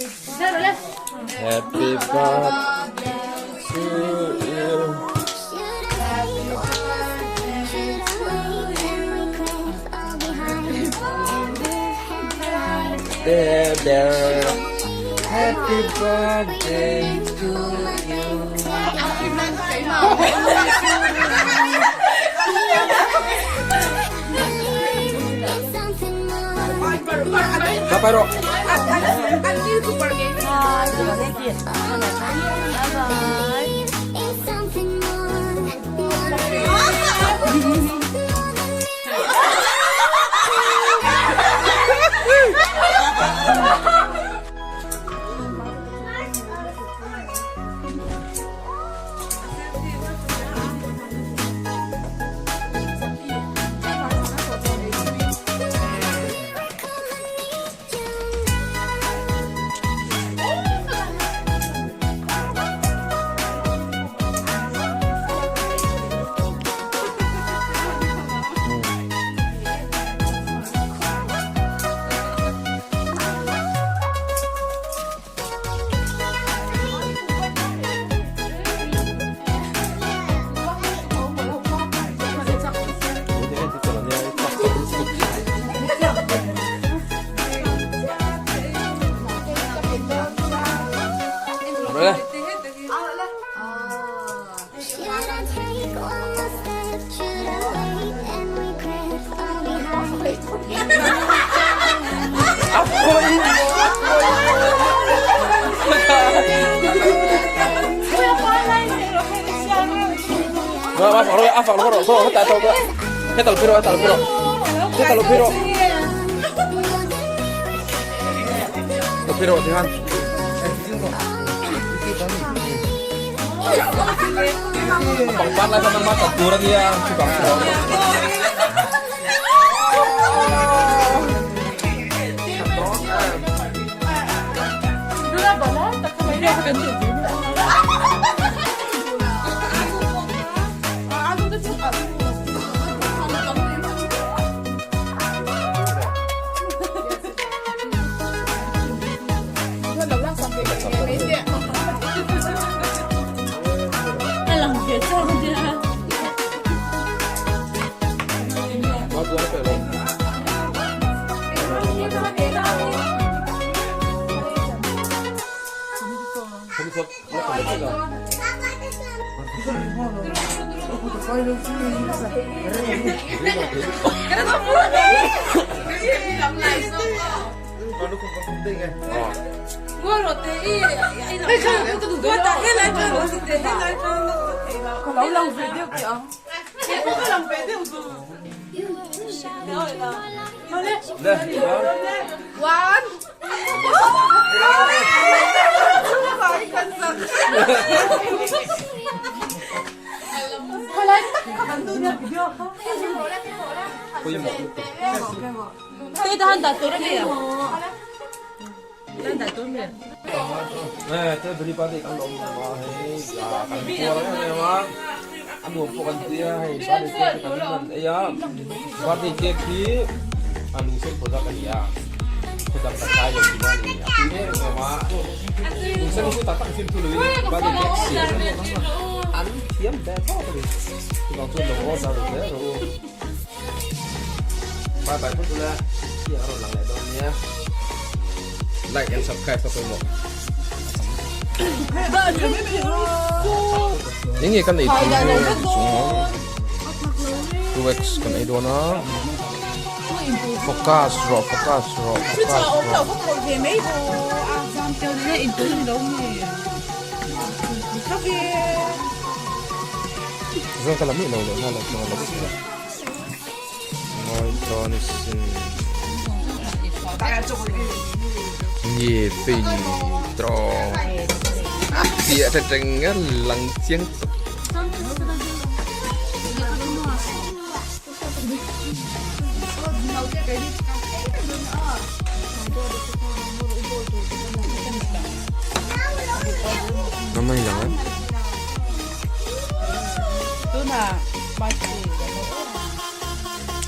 Happy birthday to you. There, there. Happy birthday to you. Bye rawh. Pangpar lai khan nangmah tat tur a nia chuvang chu a awm ang. Like and subscribe ka pawimawh. Enge kan ei thei hi chung awm 2x kan ei dawn a focus rawh focus rawh focus rawh. Zan ka la mih lo leh nghal a chuan a la si a. Nge pei draw tia te teng lang chiang tuk. Namai lang an.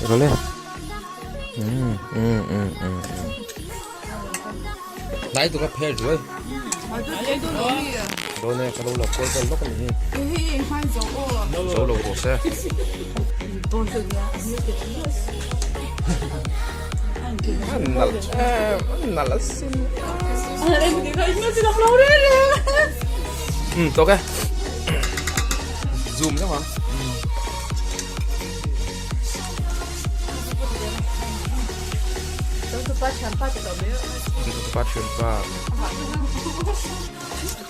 Role. Tlai tuk a pher duai. Dawn e, ka lo la kual vel lawk a ni hi. Zo lo rawh se. A nalh em, a nalh asin. Um, tawk e. Zoom deuh ang. Pa thian pa.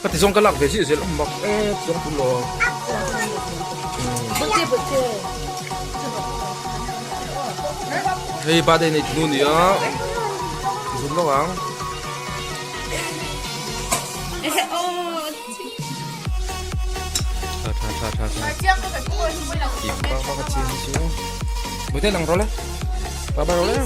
Ka ti zawng ka lak ve zih zel mak e zawng pul lo. Hei birthday nei tunu nia. Zoom lo ang. Tha tha tha tha tha. Ba ba ka chiang chu. Bute lang ro le. Ba ba ro le.